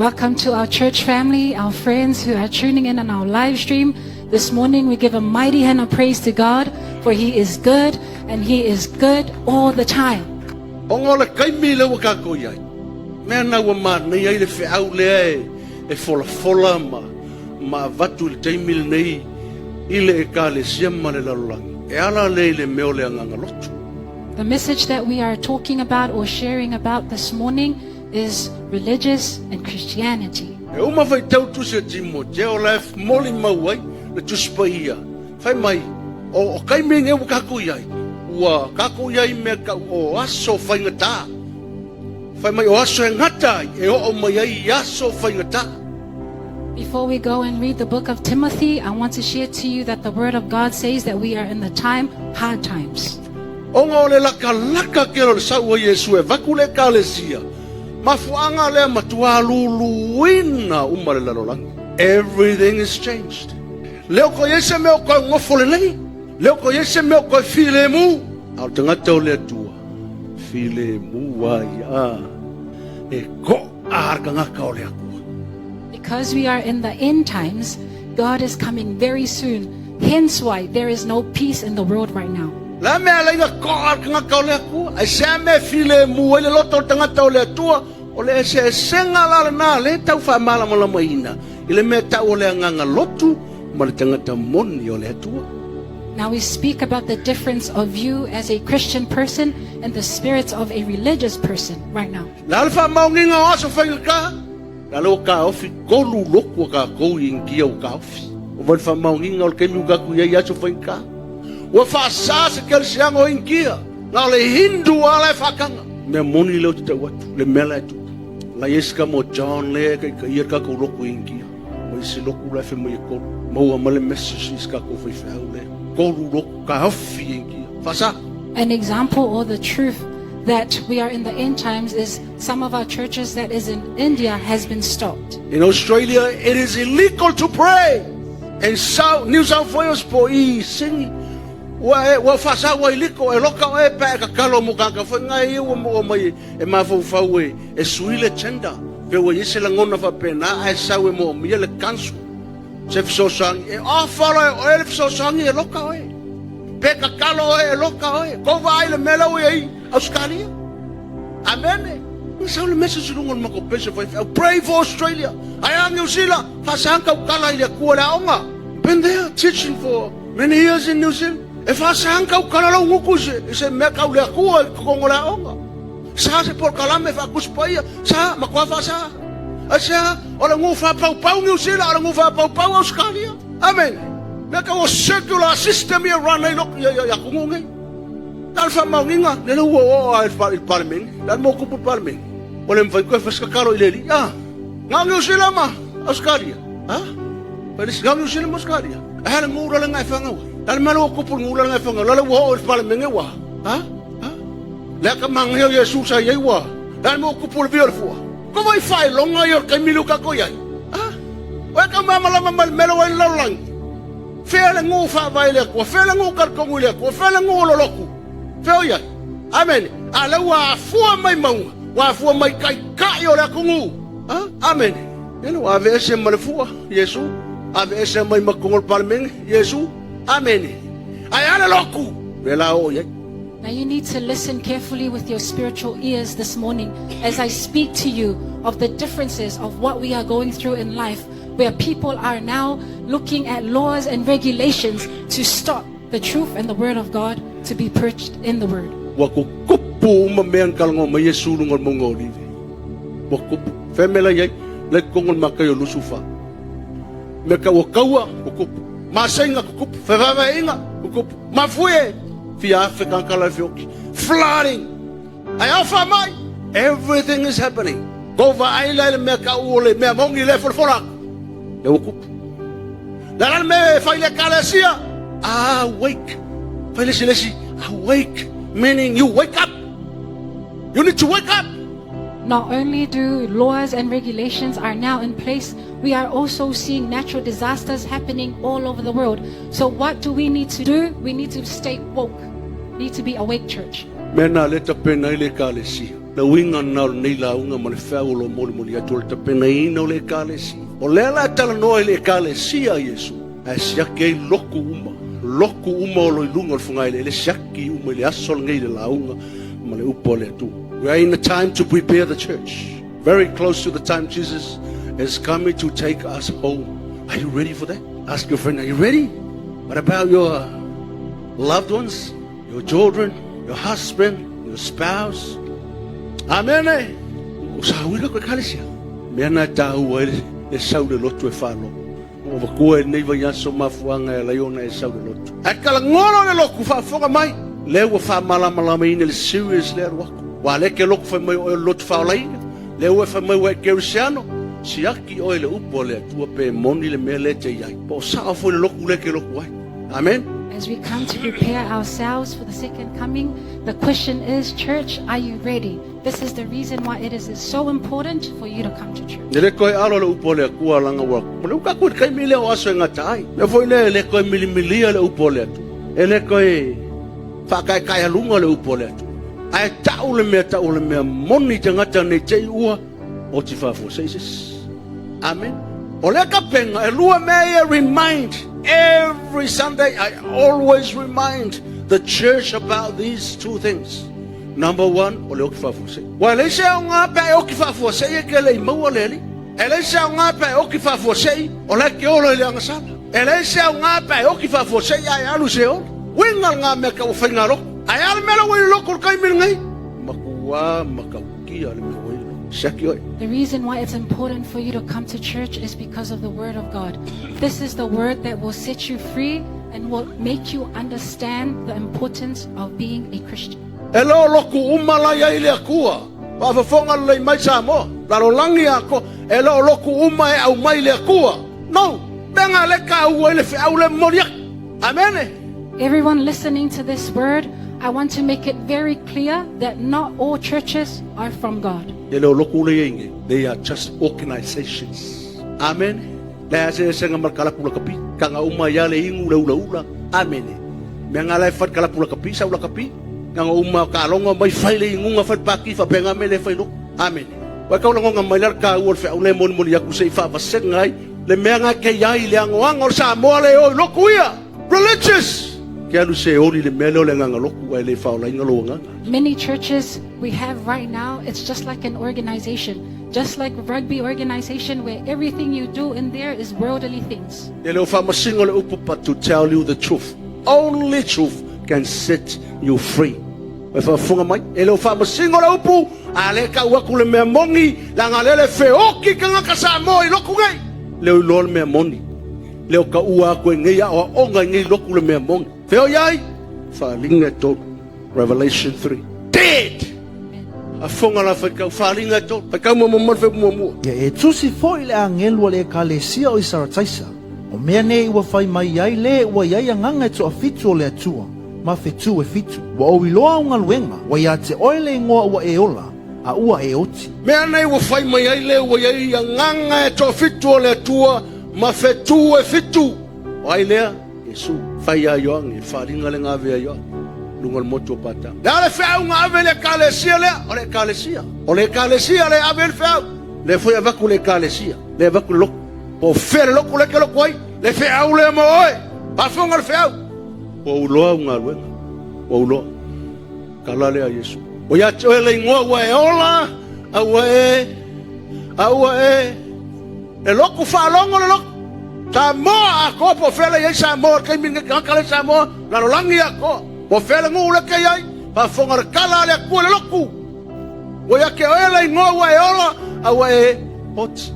Welcome to our church family, our friends who are tuning in on our live stream. This morning we give a mighty hand of praise to God, for He is good and He is good all the time. Ona o le taimi lea ua tatou i ai, mea na ua manaia ai le feau lea e, e folafola ma, ma avatu i le taimi lenei i le ekalesia ma le lalolagi, e ala lea i le mea o le agaga lotu. The message that we are talking about or sharing about this morning is religious and Christianity. E uma faitau tusi a Timoteo la e molimau ai le Tusi Paia, fai mai, o, o taimi nei ua tatou i ai, ua tatou i ai i mea tau o aso faigata. Fai mai o aso e gata ai, e oo mai ai i aso faigata. Before we go and read the book of Timothy, I want to share to you that the word of God says that we are in the time, hard times. Ona o le lakalaka kele o le sau o Iesu e avatu le Ekalesia, mafuaaga lea matua luluina uma le lalolagi. Everything is changed. Leo ko iai se mea o koe nofo lelei, leo ko iai se mea o koe filemu. A o le tagata o le Atua, filemu ai a e ko'a le tagata o le Atua. Because we are in the end times, God is coming very soon. Hence why there is no peace in the world right now. Le a mea e ala ai ona ko'a le tagata o le Atua? Aisea mea e filemu ai le loto o le tagata o le Atua? O le eseesega la lena lea e tau faamalamalamaina i le mea tau o le agaga lotu ma le tagata moni o le Atua. Now we speak about the difference of you as a Christian person and the spirits of a religious person right now. Le a le faamaoniga o aso faigata? La le ua taofi tolu lotu a tatou i Initia ua taofi. Ua vai le faamaoniga o le taimi ua tatou i ai i aso faigata. Ua faasa se kerisiano o Initia, na o le Hindu lava la e faataga. Mea moni lea ou te tau atu, le mea la e tupu. La i ai si tama o John lea e taitaia le tatou lotu i Initia. Ma isi lotu la e fai mai e tolu. Maua mai le message i si tatou faifeau lea. Tolu lotu taofi i Initia. Faasa. An example or the truth that we are in the end times is some of our churches that is in India has been stopped. In Australia, it is illegal to pray. In South, New South Wales po i Sydney, ua, e, ua faasa ua iliko e loka o e pe e kakalo mo kaka foi ngai ia ua mo mai e mafaufau e, e sui le gender. Pe ua i se lagona faapena ae sau e moomia le council. Se fesoasoani e ofa loa e oe le fesoasoani e loka oe. Pe tatalo oe e loka oe. Kou vaai le mea la ua i ai Australia. Amene. Na sau le message i luga o le matou pese faifeau. Pray for Australia. Ae a Niu Sila, faasa tautala i le Atua le aoga. Been there teaching for many years in New Zealand. E faasa tautala lau gutu i se, i se mea tau le Atua i totonu o le aoga. Sa se polokalame faatusi paia, sa, matua faasa. Aisea, o le nuu faapaupau Niu Sila, o le nuu faapaupau Ausetalia. Amene. Mea tau o secular system ia run ai loko ia, ia, ia atunuu nei. Na o le faamaoniga, lele ua oo lava i le Palemene, le a le mea ua tupu i le Palemene? Ua le mafai toe fai se tatalo i le Alii, a? Na o Niu Sila ma Ausetalia, a? Fai le isi, na o Niu Sila ma Ausetalia. Ae a le nuu la lena e fanau ai? Le a le mea lea ua tupu i le nuu la lena e fanau ai? La le ua oo i le Palemene ua, a? A? Le atamagaia o Iesu sa i ai ua, le a le mea ua tupu i le via o le fua? Ko wai faailoga ia o le taimi lea ua tatou i ai? A? O e tau malamalama mai le mea lea ua i le lalolagi? Fea le nuu faavae i le Atua? Fea le nuu talitonu i le Atua? Fea le nuu o lolotu? Fea o i ai? Amene. A lea ua afua mai mauga, ua afua mai taitai o le atunuu. A? Amene. Ia ua aveese ma le fua, Iesu. Aveese mai ma totonu o le Palemene, Iesu. Amene. Ae a le lotu? Mea la o i ai. Now you need to listen carefully with your spiritual ears this morning as I speak to you of the differences of what we are going through in life, where people are now looking at laws and regulations to stop the truth and the word of God to be preached in the word. Ua kukupu uma mea na talanoa mai Iesu i luga o le mauga o Olive. Ua kupu. Fea mea la i ai? La i totonu o le matai o Lusufa. Mea tau o taua, kukupu. Masaiga, kukupu. Fevaevaeaiga, kukupu. Mafue e! Fia afe tagata la e feoti. Flooding! Ae ao faamai! Everything is happening. Kou vaai la i le mea tau o le mea moni lea e folafola atu. Lea ua kupu. Le a la le mea e fai le ekalesia? Awake. Fai le isi le isi. Awake. Meaning you wake up. You need to wake up. Not only do laws and regulations are now in place, we are also seeing natural disasters happening all over the world. So what do we need to do? We need to stay woke. Need to be awake, church. Mea na le tapena ai le ekalesia. Le uiga lena o lenei lauga ma le feau o lo o molimoli atu o le tapenaina o le Ekalesia. O lea la e talanoa i le Ekalesia a Iesu, ae siaki ai lotu uma, lotu uma o lo i luga o le fogaeleele, siaki uma i le aso lenei i le lauga ma le upu a le Atua. We are in a time to prepare the church. Very close to the time Jesus is coming to take us home. Are you ready for that? Ask your friend, are you ready? What about your loved ones, your children, your husband, your spouse? Amene. O sa uila ko ekalesia. Mea na tāua e le sau le lotu e whalo. O wakua e nei vai aso mafuanga e laiona e sau le lotu. Ae kalagolo le loku whaafoga mai. Le ua whaamalamalama ina le serious le alu aku. Wa le ke loku whai mai o e lotu whaolaina. Le ua whai mai ua e kerisiano. Siaki o e le upo le atua pe moni le mea le te iai. Po o sao foi le loku le ke loku ai. Amen. As we come to prepare ourselves for the second coming, the question is, church, are you ready? This is the reason why it is so important for you to come to church. Ne le koe alo le upo le atua langa ua. Mo le uka koe kai mile o aso e ngata ai. Me foi le le koe milimilia le upo le atua. E le koe whakae kai alunga le upo le atua. Ae tau le mea tau le mea moni te ngata nei te i ua o ti whafua seises. Amen. O le kapenga e lua mea ia remind every Sunday. I always remind the church about these two things. Number one, o le oki faafuasei. Ua e leai se aoga pe a e oki faafuasei e ke le i maua le Alii. E leai se aoga pe a e oki faafuasei o la e ke ola i le agasala. E leai se aoga pe a e oki faafuasei ae alu i se ola. Uiga le ngā mea ka ua whai ngā loko. Ae a le mea la ua i le loko o le taimi lenei. Makuā matautia le mea ua i le loko. Siaki oe. The reason why it's important for you to come to church is because of the Word of God. This is the Word that will set you free and will make you understand the importance of being a Christian. E lo loku uma lai ai le Atua. Faafofoga lelei mai Samoa. Lalolagi atoa. E lo loku uma e aumai le Atua. No. Mea ngā le ka ua i le feau le momoli atu. Amene. Everyone listening to this word, I want to make it very clear that not all churches are from God. E le o loku le inge. They are just organizations. Amen. Le ase ese nga mar kalapu la kapi. Ka nga uma ia le ingu le ula ula. Amen. Mea ngā lai whai kalapu la kapi, sa ula kapi. Nga nga uma ka alonga mai whai le ingunga whai paki wha penga me le whai loko. Amen. Wai kau langonga mai lar ka ua le whea ule moni moni aku se i whaavasenga ai. Le mea ngā kei ai le angoanga o Samoa le oi loku ia. Religious! Ke alu se oli le mea leo le nganga loku ai le whaolainga lo nganga. Many churches we have right now, it's just like an organization. Just like rugby organization where everything you do in there is worldly things. E leo whaamasinga le upu but to tell you the truth. Only truth can set you free. E whaafunga mai, e leo whaamasinga le upu, a le kau aku le mea mongi, la ngā lele wheoki ka ngaka Samoa i loku nei. Leo i loa le mea moni. Leo ka ua aku e ngei a oa onga i ngei loku le mea mongi. Wheo iai, whaalinga e tolu. Revelation 3. Dead! A fonga la whai kau, whaalinga e tolu. Whai kau mua mua whai mua mua. Ia e tusi foi le agelu a le Ekalesia o i Sarataisa, o mea nei ua fai mai ai le ua i ai agaga e toafitu o le Atua, ma fetu e fitu. Ua ou iloa au galuega, ua iā te oe le igoa ua e ola, a ua e oti. Mea nei ua fai mai ai le ua i ai agaga e toafitu o le Atua, ma fetu e fitu. O ai lea? Iesu. Fai ia Ioane, whaalinga le ngā vea Ioane. Lunga le motu o pātā. Le ale feau ngā ave le ekalesia lea, o le ekalesia. O le ekalesia le ave le feau. Le foi avaku le ekalesia. Le avaku le loku. Po whea le loku le ke loku ai. Le feau le mo oe. Pāwhonga le feau. Ua uloa u ngā luenga. Ua uloa. Kala lea Iesu. O ia te oe le ingoa ua e ola, a ua e, a ua e, e loku whaalongo le loku. Samoa a koa po whea le iai Samoa, kei minga ki haka le Samoa, lalolangi a koa. Po whea le ngu le kei ai, pāwhonga le kala le akua le loku. Ua ia ke oe le ingoa ua e ola, a ua e oti.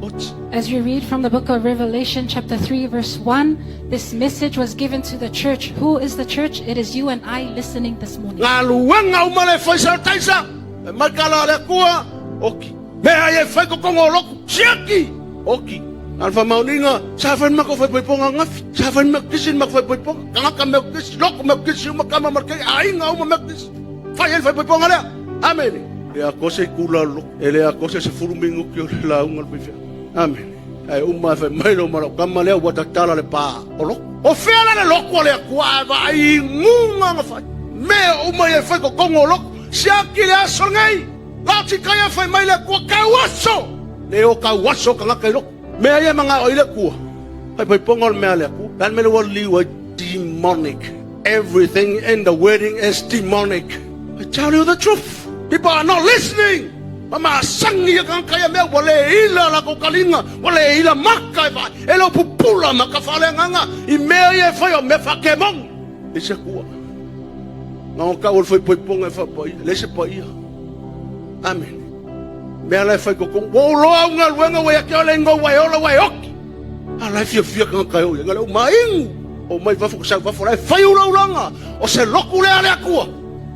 Oti. As we read from the book of Revelation, chapter 3, verse 1, this message was given to the church. Who is the church? It is you and I listening this morning. Ngā luenga uma le whai sa taisa, e mai kala le akua, oki. Mea ai e whai kokongo o loku, siaki, oki. Ngā whamauninga, sa whai mako whai poiponga ngafi, sa whai mako kisi mako whai poiponga, kangaka meo kisi, loko meo kisi, uma kama markei, ainga uma meo kisi. Whai e whai poiponga lea. Amen. Le a kose kula loko, e le a kose se furu mingu ki o le launga le pifea. Amen. Ai uma whai mai lo maro kama lea ua tatala le pā o loko. O whea la le loko le akua a vai ngunga nga whai. Mea uma i e whai kokongo o loko. Siaki le aso lenei. Laotikaia fai mai le Atua kau aso. Le o kau aso kangaka i loko. Mea ia mangao i le Atua. Pai pai ponga o le mea le Atua. Lan mele ua liu ai demonic. Everything in the wedding is demonic. I tell you the truth. People are not listening. Ma masangi ia kangaka ia mea ua le ila la ko kalinga, ua le ila maka e fa, e lo pupula ma ka whaleanganga i mea ia e whai o mea whakemong. I se kua. Nga o kau o le whai poiponga e whapaia, le se paia. Amen. Mea la e whai koko, ua uloa au ngaluenga ua ia ke ole ingo ua e ola ua e oki. A la e fia fia kanga kai o ia, ngale o maingu. O mai vafo ka sau vafo la e whai ula ulanga. O se loku le ale akua.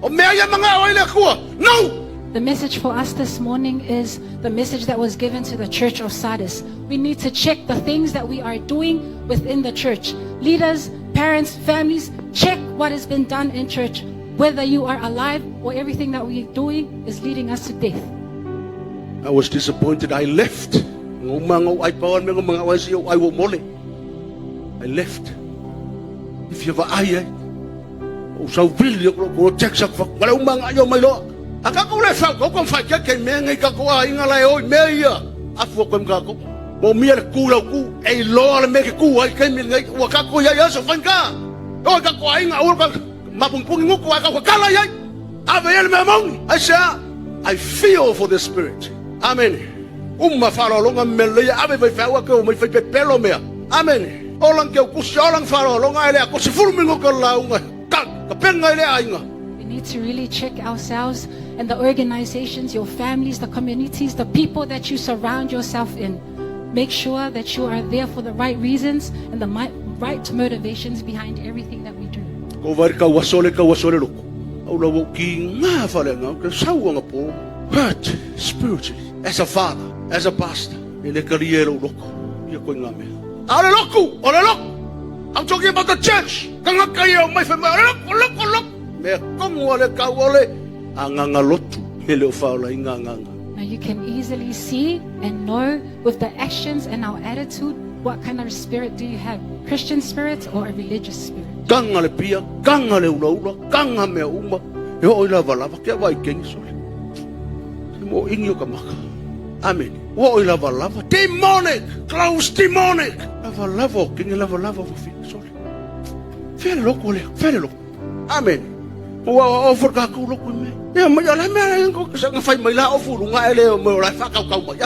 O mea ia manga o ile akua. No! The message for us this morning is the message that was given to the church of Sardis. We need to check the things that we are doing within the church. Leaders, parents, families, check what has been done in church, whether you are alive or everything that we are doing is leading us to death. I was disappointed. I left. Ngau ai pawan me mga wai si ai wo mole. I left. If you ever ai ai. O sau vili o ko Texas fa wala umanga yo mai lo. A ka ko le fa ko ko fa ke ke me ngai ka ko ai ngala e oi me ia. Afu ko mga ko. Mo mia le ku lau ku e loa le me ke ku ai ke mi ngai ua ka ko ia ia so fanka. O ka ko ai nga o ka mapungpungi nguku ai ka ko kala ia. Ave ele me mongi. I say I feel for the spirit. Amen. Uma whalolonga me leia ave vai whaua ke o mai whai pepelo mea. Amen. Olang ke ukusi olang whalolonga ele ako si fulu mingo ka launga. Ka, ka penga ele ainga. We need to really check ourselves and the organizations, your families, the communities, the people that you surround yourself in. Make sure that you are there for the right reasons and the right motivations behind everything that we do. Ko vari ka wasole ka wasole loko. Au la wo ki ngā whale ngā ke sauanga po. Hurt spiritually. As a father, as a pastor. E le kari e lo loko. Ia koe ngā mea. A le loku, o le loku. I'm talking about the church. Ka ngaka ia o mai whai mai. O le loku, o loku, o loku. Mea kongu a le kau ole. A nganga lotu. He leo whaola i ngā nganga. Now you can easily see and know with the actions and our attitude what kind of spirit do you have, Christian spirit or a religious spirit. Kanga le pia, kanga le ula ula, kanga mea uma. E o i lava lava, kia vai kengi sole. Te mo ingi o ka maka. Amen. O i lava lava. Demonic! Close demonic! Lava lava o kengi lava lava o fina sole. Fere loko le, fere loko. Amen. Ua o for ka ku loko me. Ia mai ala mea ko sa nga fai mai la o fulu nga ele o mo la fa kau kau mai.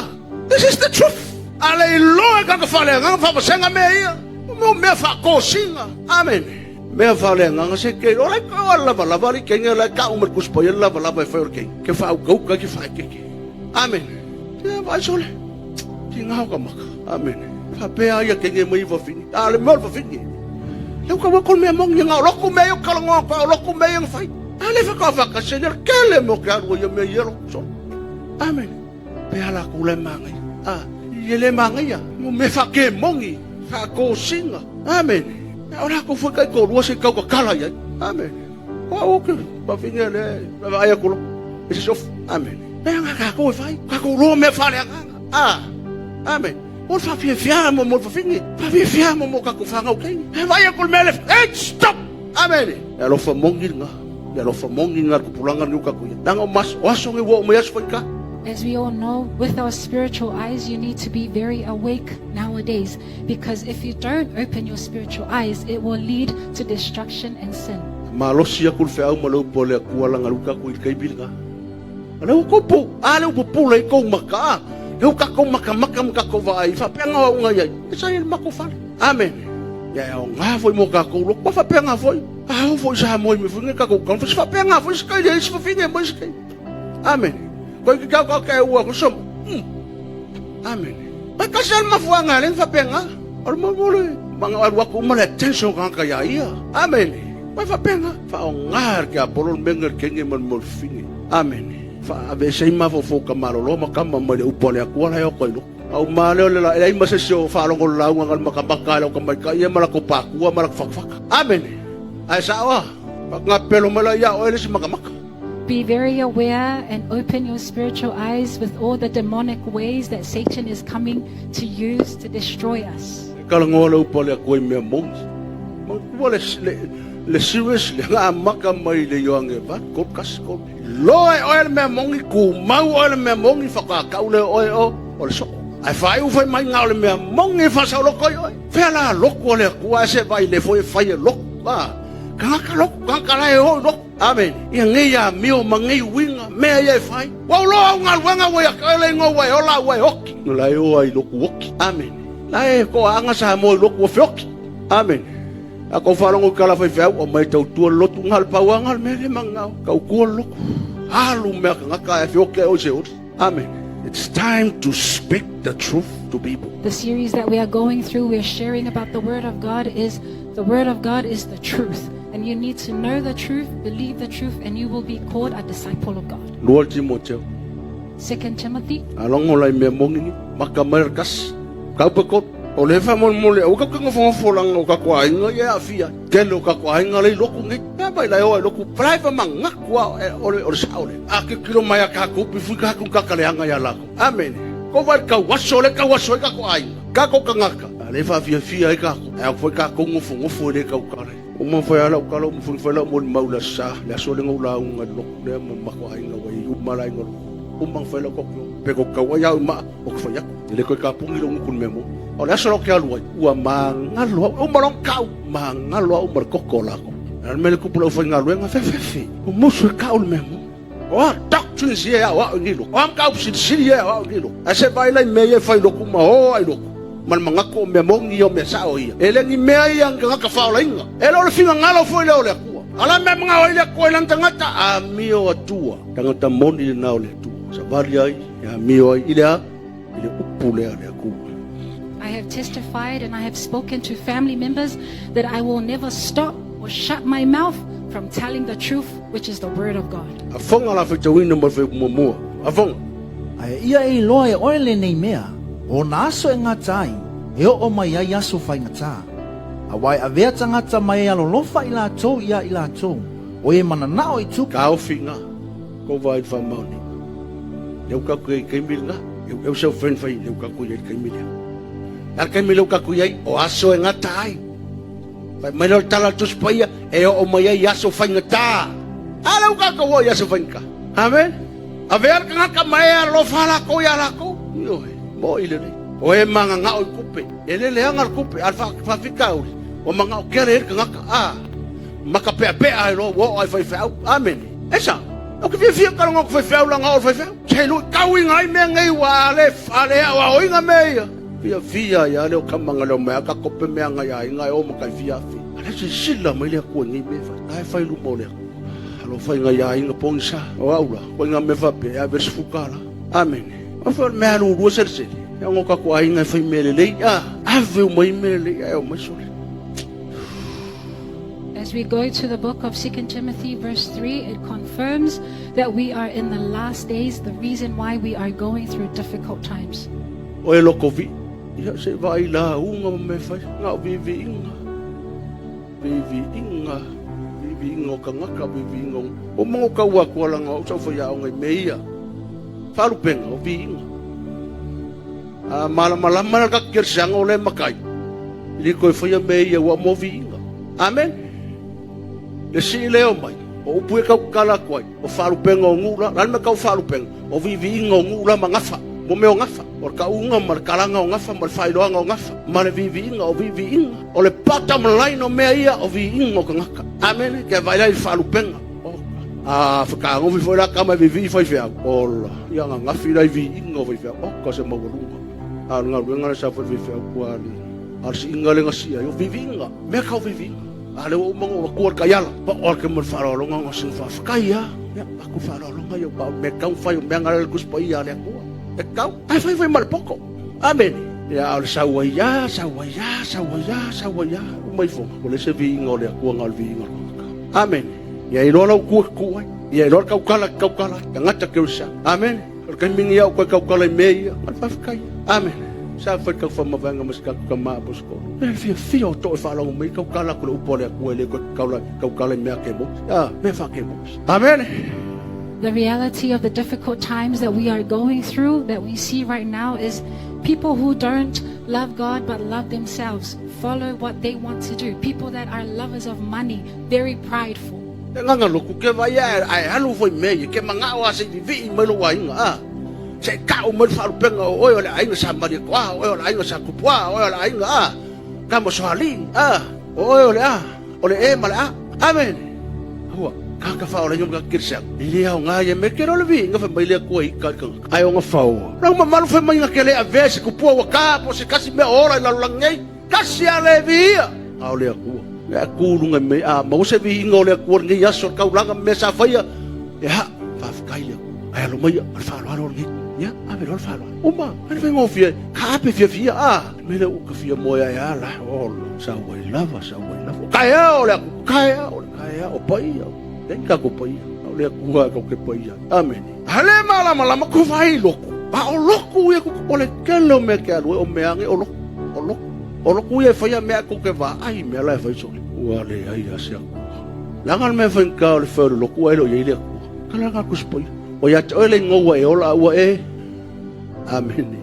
This is the truth. Ale i loa ka ka fale nga fa senga me ia. Mo mea fa ko singa. Amen. Mea fale nga se ke o le ko lava lava li ke nga la ka umar kus pa lava lava e fa ke. Ke fa kau ka ke fa ke ke. Amen. Te vai sole. Ti ngau ka maka. Amen. Fa pe ia ke nge mai va fini. Ale mo va fini. Leu ka wa ko mea mongi nga loko me yo kala ka loko me yo fai. Ale fa ka fa ka se le kele mo ka ru yo me yelo so. Amen. Pe ala ku le manga. Ah, ye le manga ia. Mo me fa ke mongi. Fa ko singa. Amen. Ora ko foi kai ko rua se kau ka kala ia. Amen. O o ke pa finge le va ai ko lo. E se sof. Amen. Pe nga ka ko fai. Ka ko ro me fa le nga. Ah. Amen. O fa fia fia mo mo fa finge. Fa fia fia mo mo ka ko fa ngau kei. E vai ko me le. Hey, stop. Amen. E alo fa mongi nga. E alo fa mongi nga ko pulanga ni ka ko ia. Nanga mas o aso nge wo mo yaso ka. As we all know, with our spiritual eyes, you need to be very awake nowadays, because if you don't open your spiritual eyes, it will lead to destruction and sin. Malosi aku le wheau ma lau pole aku ala ngaluka ku i kai bilga. Ale ko pu, ale u pula i kou maka. Leu ka kou maka maka maka ko vai fa penga o ngai ai. E sa il mako fale. Amen. Ya o ngā foi mo ka kou loko fa penga foi. A o foi sa moi me foi ka kou ka fa penga foi skai le fa finge mo skai. Amen. Ko ki ka ka ua ko som. Amen. Pa ka sel ma fuanga le fa penga. O mo mo le manga aru aku ma le attention ka ka ya ia. Amen. Pa fa penga fa o ngā ke a polo menga kenge man mo finge. Amen. Fa ave sei ma fo fo ka malolo ma ka ma le upo le aku ala yo ko ilo. Au ma le le la ei ma se so fa longo la unga ngal maka maka le ka mai ka ia mala ko pa kua mala ko fak fak. Amen. Ai sa wa. Pa nga pelo mala ia o ele si maka maka. Be very aware and open your spiritual eyes with all the demonic ways that Satan is coming to use to destroy us. Kala ngola upo le aku i mea mongi. Ma kua le Le serious le nga maka mai le ioange va ko kas ko. Loa e oe le mea mongi ku mau oe le mea mongi whakakau le oe o o le soo. Ai whai uwhai mai ngā o le mea mongi whasau loko i oe. Whea la loko o le akua e se vai le foi e whai e loko. Ah, kangaka loko, kangaka la e oi loko. Amen. Ia ngei a mio ma ngei uiga, mea ia e fai. Ua ou loa au galuega ua ia ka le ingoa ua e ola ua e oki. No la e oa i loku oki. Amen. La e ko anga sa mo i loku o feoki. Amen. A ko whalongo i kala whaiwheau, o mai tau tua lotu ngā le pauanga le mea le mangao. Ka ukua loku. Alu mea ka ngaka e feoki ai o se ori. Amen. It's time to speak the truth to people. The series that we are going through, we are sharing about the Word of God is the Word of God is the truth. And you need to know the truth, believe the truth, and you will be called a disciple of God. Lua Timoteo. 2 Timothy. Alongo lai mea mongi maka mai kas. Kaupa ko o le fa mo mo le o ka ka ngofo ngofo langa o ka ko ainga ia afia. Kele o ka ko ainga le loku ngi. Pa mai lai o loku prai fa mangaku o le o le sa o le. A ke kilo mai a ka ku pi fui ka ku ka ka le anga ia lako. Amen. Ko vai ka waso le ka waso ka ko ainga. Ka ko kangaka. A le fa fia fia ai ka ko. A foi ka ko ngofo ngofo le ka ukale. O ma foi ala ukala o mo foi la mo mau la sa. Le aso le ngau la unga loku le mo mako ainga wai u mala inga loku. O mang foi la ko pe ko kau ai au ma o ka fai aku. Le koe ka pungi lo ngukun memo. O le aso lo ke alu ai. Ua mangalo au. O malong kau. Mangalo au mar koko lako. Al mele kupu lau fai ngaluenga fe fe fe. O musu e kau le memo. O a doctrines ye au au ni lo. O am kau sili sili ye au au ni lo. A se vai lai me ye fai loku ma o ai loku. Ma le mangaku o mea mongi o mea sao ia. E lengi mea ia nga ka whaola inga. E lo le finga ngalo foi le o le akua. Ala mea mga o ile akua i tangata. A mio atua. Tangata moni le nao le atua. Sa vali ai, ia mio ai. Ile a, ile upu le a le akua. I have testified and I have spoken to family members that I will never stop or shut my mouth from telling the truth, which is the Word of God. A fonga la whitauina mo whai mua. A fonga. Ae ia e iloa e oe lenei mea, o nā aso e ngata ai, e oo mai ai aso faigata. Auā e avea tagata mai e alolofa i latou ia i latou, o e mananao i tupu. Ka ofi ngā, ko vai whamaoni. Leu ka koe i kaimiri ngā, eu, eu seu friend whai, leu ka koe i kaimiri. Ar kaimiri leu ka koe ai, o aso e ngata ai. Whai mai leo tala tus paia, e o mai ai aso whaingata. A leu ka koe i aso whaingata. Amen. A vea ka ngaka mai a lofa la ko ia la ko. Ioe, mo i le nei. O e manga ngao i kupe. E lele anga le kupe, al fa fa fika uri. O manga o kere ka ngaka a. Maka pea pea ai lo wo ai fai fau. Amen. Esa. O ke fia fia ka longa ko fai fau la ngao fai fau. Che lu kau i ngai me ngai wa le ale wa o inga me ia. Fia fia ia le o kamanga le o mea ka kope mea ngai ai ngai o makai fia fi. Ale si sila mai le ku ngai me fai. Ai fai lu mo le. Alo fai ngai ai nga pongisa. O aula. Ko inga me fa pe a vers fukala. Amen. O fa me alu lu sel sel. Ya ngo ka ko ai ngai fai me le lei. Ah, ave o mai me le ai o mai sole. As we go to the book of 2 Timothy, verse 3, it confirms that we are in the last days, the reason why we are going through difficult times. O e loko vi. Ia se vai la unga me fai ngā vi vi inga. Vi vi inga. Vi vi inga o kangaka vi vi inga. O mango kau aku ala ngā o sau fai au ngai me ia. Whalu penga o vi inga. A malama lama ka kersanga o le makai. Ili koe whaia me ia ua mo vi inga. Amen. Le si leo mai. O upu e kau kala koai. O whalu penga o ngula. Lani me kau whalu penga. O vi vi inga o ngula ma ngafa. Mo me o ngafa. O ka unga ma le kalanga o ngafa ma le whailoanga o ngafa. Ma le vi vi inga o vi vi inga. O le bottom line o mea ia o vi inga o ka ngaka. Amen. Ke vai lai whalu penga. O a whakaangofi foi la kama vi vi whai whiau. Ola. Ia ngā ngafi lai vi inga o whai whiau. O ka se maualunga. A ngā ruenga le sa whai vi whiau kua ali. A si inga le ngasia. Yo vi vi inga. Mea kau vi vi inga. A le o mango wa kua kaiala. Pa o ke mo wharolonga ngā sing wha whakai ia. Ia aku wharolonga ia pa me kau whai o mea ngā le kuspa ia le akua. E kau. Ai whai whai male poko. Amen. Ia o le saua ia, saua ia, saua ia, saua ia. Umai fonga. O le se vi inga o le akua ngā le vi inga o le Amen. Ia i loa lau kua ku ai. Ia i loa kau kala kau kala. Tangata ke usa. Amen. O le kaimingi au koe kau kala i me ia. Al whawhikai. Amen. Sa whai kau whamawanga mas ka ka maa bo skolo. Me fia fia o to e whalongo mai kau kala ko le upo le akua le koe kau la kau kala i mea ke mo. Ah, me wha ke mo. Amen. The reality of the difficult times that we are going through, that we see right now, is People who don't love God but love themselves, follow what they want to do. People that are lovers of money, very prideful. E gaga loku ke vai ae ae alu foi me ia ke mangao a se vivi mai lo aiga a se kau mai faalupenga o oe o le aiga sa Maria koa o oe o le aiga sa Kupua o oe o le aiga a ka mo soali a o oe o le a o le e ma le a amen hua ka ka fa o le ka kirsa i le au ngā ia me ke le vi nga fa mai le kua i ka ka ai o nga fao la ma malu fa mai nga ke le a ve se kupua wa ka po se kasi me ora i lalo langi Kasi a le viia, a o le Akua. Mea kūlunga me a maua se viiga o le Akua lenei aso le kaulaga me sa faia. E ha, faafetai le Akua. Ai alo mai o le faaaloalo lenei. Ia, ave loa le faaaloalo. Uma, ai le faigofie, ka ape fiafia, a, me le uka fia moe ai a la, olo, sa uai lava, sa uai lava. O kaea o le Akua, kaea o le kaea o paia, le ka ko paia, o le Akua ka ke paia. Amene. Hale malamalama ko vai loku. A o loku ia ku o le kele o mea ke alu e o mea ange o loku. O loku. O loku ia e whaia mea ko ke wā ai mea la e whai soli. Ua le ai a se akua. Langa le mea whai ka o le whai o le loku ai lo ia i le akua. Ka langa ku spoi. O ia te oe le ngoua e ola ua e. Amene.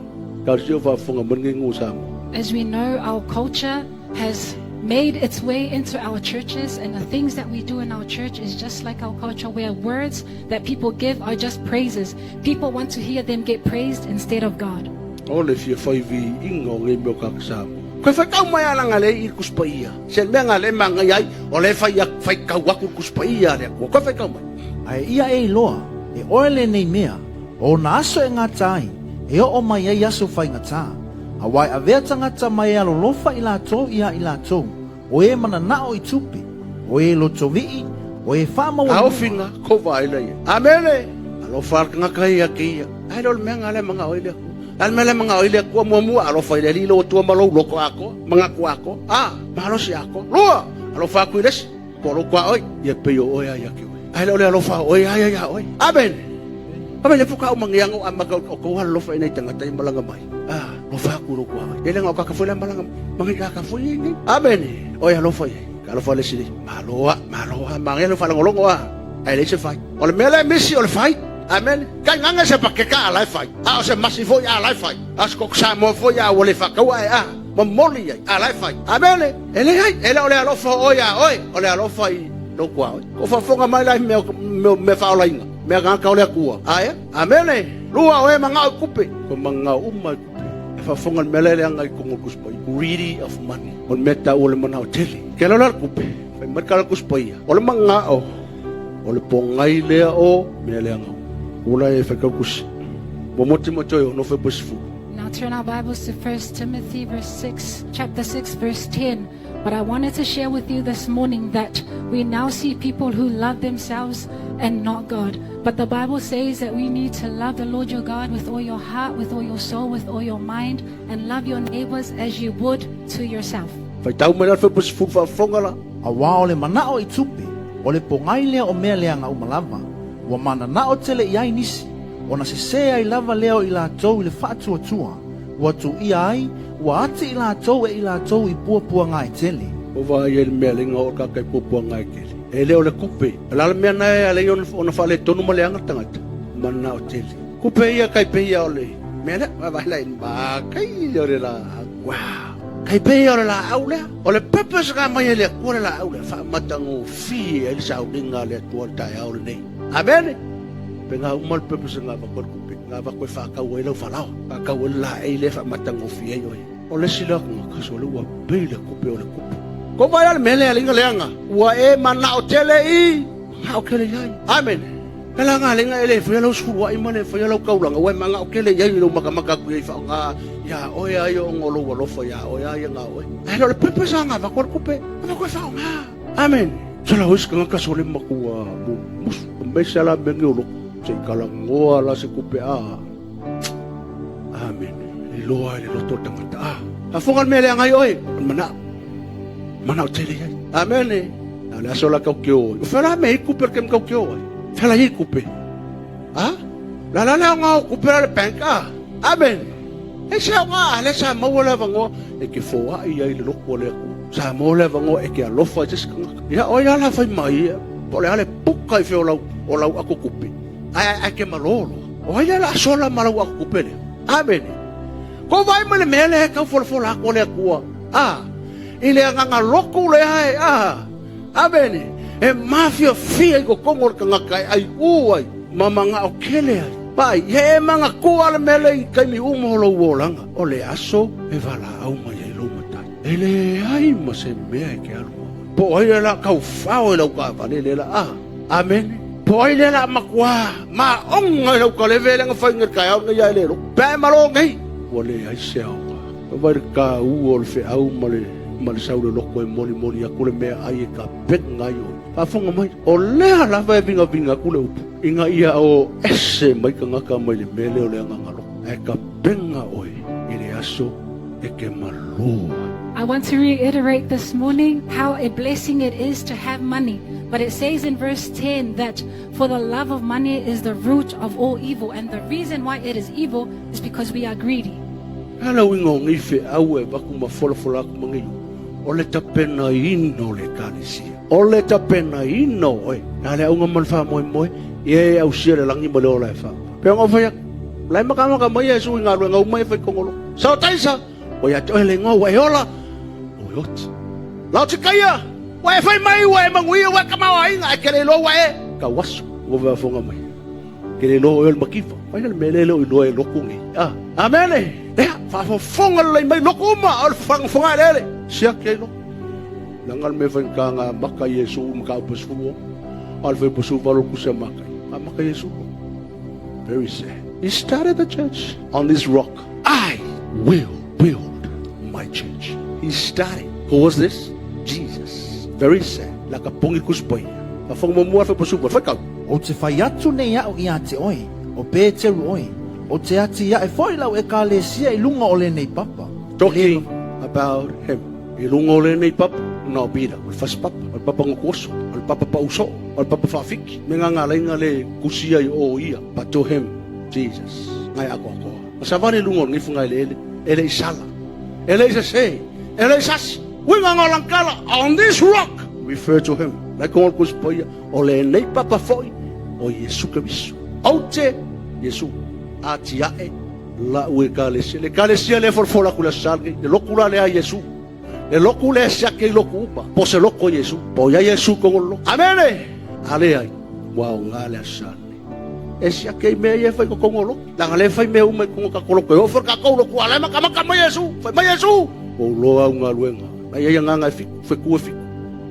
Ka o sio whaafonga mange ngu sa mo. As we know, our culture has made its way into our churches, and the things that we do in our church is just like our culture, where words that people give are just praises. People want to hear them get praised instead of God. O le fia whai vi inga o ngei meo kaka sa mo. Koe whai kau mai ala ngā le i kuspa ia. Se mea ngā le manga iai, o le whai, whai kau aku kuspa ia le akua. Koe whai kau mai. Ae ia e iloa, e oe lenei mea, o ona aso e gata ai, e oo mai ai aso faigata. Auā e avea tagata mai e alolofa i latou ia i latou, o e mananao i tupe, o e lotovi'i, o e faamaualuluga. Taofiga, ko vaila ia. Amene! Alofa al kangaka ia ke ia. Ai le o le mea ngā le manga oi le akua. Al mea le manga oi le akua muamua alofa i le alii lo tua ma lou loko akoa, mangaku akoa. A, malosi akoa. Lua, alofa aku i le isi, po lou kua oi, ia pei o oe ai ia ke oe. Ai le o le alofa o oe ai ai ia oe. Amen! Amen, le puka au mangianga o amaka o kou alofa i nei tangata i malanga mai. Ah, alofa aku lo kua oi. Ele ngau kaka foi la malanga, mangi kaka foi i nei. Amen! Oi alofa i. Ka alofa le sili. Maloa, maloa, mangelo whalangolongo a. Ai le se fai. O le mea le misi o le fai. Amen. Kai nganga se pakeka a lai fai. A o se masi foi a lai fai. A se koko Samoa foi a ua le whakaua e a. Momoli ai a lai fai. Amen. E le ai, e le o le alofa oi a oi. O le alofa i lo kua oi. Ko whafonga mai lai mea, mea, mea whaolainga. Mea ngaka o le akua. Ae? Amene. Lua o e mangao i kupe. Ko mangao uma i kupe. E whafonga le mea le anga i kongo kuspai. Greedy of money. O le mea tau o le manao tele. Ke lola le kupe. Whai mai kala kuspai ia. O le mangao. O le pongai lea o mea le anga. Ula e whai kusi. Mo moti mo toi o no whai posifu. Now turn our Bibles to 1 Timothy verse 6, chapter 6, verse 10. But I wanted to share with you this morning that we now see people who love themselves and not God. But the Bible says that we need to love the Lord your God with all your heart, with all your soul, with all your mind, and love your neighbors as you would to yourself. Whai tau mai la whai posifu whafonga la. Auā o le manao i tupe, o le pogai lea o mea leaga uma lava, ua mananao tele i ai nisi, ona sesē ai lava lea o i latou i le faatuatua, ua tuuia ai, ua ati i latou e i latou i puapuaga e tele. O vaai ai le mea le ingoa o ka kai puapuaga e tele. E le o le kupe. O le ala mea na e ala i ona faaletonu ma leaga tagata. Manao tele. Kupe ia kai pei o le mea lea. Vaai la i ma kai o le laau. Wow. Kai pei o le laau lea. O le purpose ka mai e le Atua le laau lea. Faamatagofie ai le sauliga a le Atua le taeao lenei. Amene. Pe ngā uma le purpose ngā vako le kupe. Ngā vako e whākau ai lau whalaoa. Whākau ai le laei le whaamatagofie ai oe. O le isi lea ngā kaso le ua pei le kupe o le kupu. Ko vai ale mele ale inga leanga. Ua e manao tele i. Manao kele iai. Amen. Pela ngā lenga e le whai lau suru ai ma le whai lau kaulanga. Ua e manao kele iai ni lau makamaka aku iai wha ngā. Ia oe ai o ngolo ua lofa ia oe ai ngā oe. Ai lo le pepe sa ngā vako le kupe. Vako e wha ngā. Amen. Sala ois ka ngaka sole makua mo musu. Me sala menge o loko. Se i kala ngoa la se kupe a. Amen. I loa i le loto tangata. A. A fonga le mea le angai oe. O mana. Mana o tele ai. Amen. A le aso la kau ke oi. O whela me i kupe ke kau ke oi. Whela i kupe. A? La la la ngā o kupe la le bank a. Amen. E se au ngā le sa maua le vangoa e ke foa i ai le loko le aku. Sa maua le vangoa e ke alofa i se sikanga. Ia oi ala whai mai ia. Po le ale puka i whio lau, o lau ako kupe. Ai ai ai ke malolo. O ai la asola ma lau ako kupe le. Amen. Kou vaai mai le mea lea e tau folafola atu a le Atua, a, i le agaga lotu lea e, a, amene, e mafiafia i totonu o le tagata e aiu ai ma manao tele ai. Vaai, ia e manatua le mea lea i taimi uma o lou olaga, o le aso e valaau mai ai lou matai. E leai ma se mea e te alu ma oe. Po o ai lea o le a taufao i lau taavale lea la a. Amene. Po o ai lea o le a matua maoga i lau taleve lea na fai nei i le taeao lenei ae le loto. Pe a e malo nei, ua leai se aoga. Vaai le taua o le feau ma le ma le sau le loto e molimoli atu le meaai e tapena ai oe. Faafofoga mai, o lea lava e vigaviga atu le upu, ina ia o ese mai tagata mai le mea lea o le agaga loto, ae tapena oe i le aso e te malū ai. I want to reiterate this morning how a blessing it is to have money. But it says in verse 10 that for the love of money is the root of all evil. And the reason why it is evil is because we are greedy. A le uiga o nei feau e avatu ma folafola atu ma nei upu, o le tapenaina o le Ekalesia, o le tapenaina o oe, a le auga ma le faamoemoe, ia e ausia le lagi ma le ola e faapapa. Pei ona ou fai atu, o la e makamaka mai Iesu i galuega uma ia e fai i totonu o loko. Saotaisa, ua ia te oe le igoa ua e ola, ua e oti. Laotikaia, ua e fai mai ua e manuia, ua e tamaoaiga, ae ke le iloa ua e tauaso. Ua faafofoga mai. Ke le iloa oe o le makifa. Fai le mea lea e le o iloa e loku nei. Ah, amene. Lea, faafofoga lelei mai loku uma, o le faafofoga eleele. Siaki ai loku. Leaga le mea faigata na amata Iesu i mataupu e 16, a o le fuaiupu 18 o le tusi a Matai, amata Iesu. Very sad. He started the church on this rock. I will build my church. He started. Who was this? Jesus. Very sad. La ka pongi kuspoia. Ka whangamamua whai pasupa. Whai kau. Ou te whai atu nei au ia te oe, o Peteru oe, o te ati ae foi lau ekalesia i lunga o lenei papa. Talking about him. I lunga o lenei papa, na o Peter, o le first papa, o le papa gokuoso, o le papa pausoo, o le papa faafiki, me nga ngalainga le kusia i o ia, but to him, Jesus, ngai akoakoa. Ma savali i lunga o lenei fugaeleele, e le i sala, e le i sese, e le i sasi. Uiga nga o langkala, on this rock, refer to him. Lai kongo le kusi paia, o lenei papa foi, o Iesu Keriso. Aute, Iesu, atiae, La'u Ekalesia. Le Ekalesia lea e folafola atu i le Aso Sa lenei, le lotu la lea a Iesu. Le lotu lea e siaki ai lotu uma, po o se loto o Iesu. Po o i ai Iesu i totonu o le lotu. Amene! A leai, ua aoga le Aso Sa lenei. E siaki ai mea ia e fai i totonu o lotu. Leaga lea e fai mea uma i totonu o tatou lotu. E oo foi i le tatou lotu, a o la e makamaka mai Iesu. Fai mai Iesu! Ua ou loa au galuega. La e i ai agaga e fitu, fetu e fitu.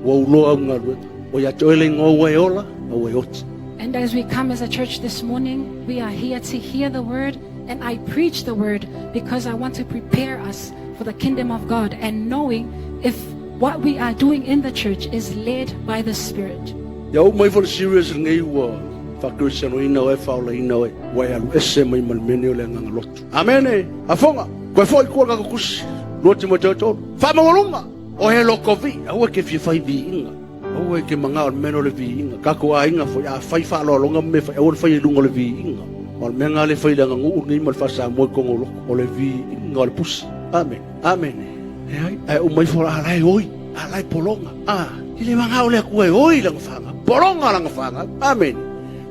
Ua ou loa au galuega. Ua ia te oe le igoa ua e ola, a ua e oti. And as we come as a church this morning, we are here to hear the word, and I preach the word because I want to prepare us for the kingdom of God and knowing if what we are doing in the church is led by the Spirit. Ia uma ifo le serious lenei ua faakerisianoina oe faaolaina oe ua e alu ese mai ma le mea nei o le agaga lotu. Amene! Afoga, koe foi i tua le tatou tusi, 2 Timoteo 3. Faamaualuga, o e loto vii, aua e te fia fai viiga. Aua e te manao o le mea lea o le viiga. Tatou aiga foi, a fai faaaloaloga ma mea fai, aua le faia i luga o le viiga. Aua o le mea lena lea e fai i le aganuu lenei ma le faa-Samoa i totonu o loto, o le viiga o le pusi. Amene. Amene. Leai, ae uma ifo, a la e oi, a la e pologa. A, e le manao le Atua e oi lana fanau. Pologa lana fanau. Amene.